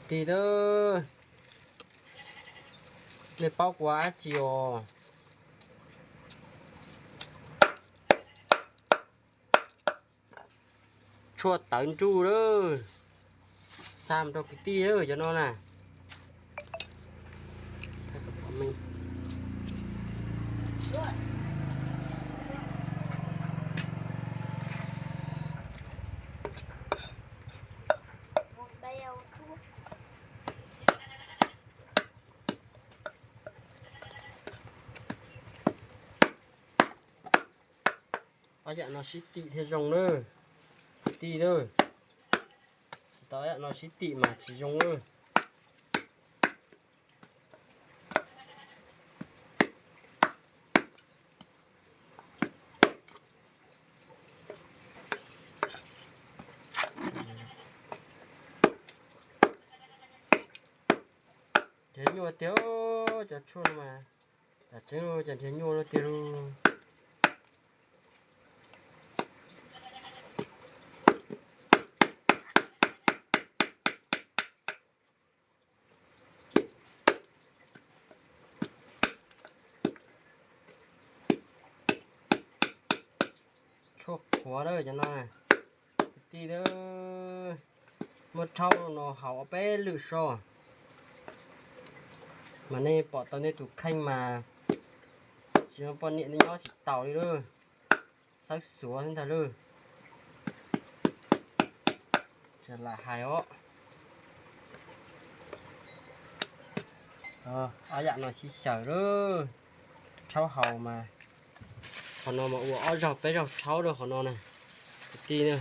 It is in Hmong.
Tij lawm, nej paub kuv ua dab tsi os? Tshuaj tawv nruj lawm. Xa mus rau kwv tij lawm cov no na. Ob yam no sib tim thiaj zoo na, kwv tij na. Tsis tau ob yam no sib tim mas tsis zoo na. Nrhiav nyuaj tiag, cov tshuaj no mas, tam tseeb cov nrhiav nyuaj no tiag lauj. Tshuaj qhuav lawm cov no, kwv tij lawm. Muab rhaub no haus ob peb lwm so, mas nej pom tau nej tus kheej mas, tsis muaj poj niam nej nyob tsis taus li lawm. Xawb xuav xwb ntag lauj. Tsis lam hais os. Ob yam no sib xyaw lawm. Rhaub haus mas, qhov no mas ua ob zaug peb zaug rhaub rau qhov no na, kwv tij na.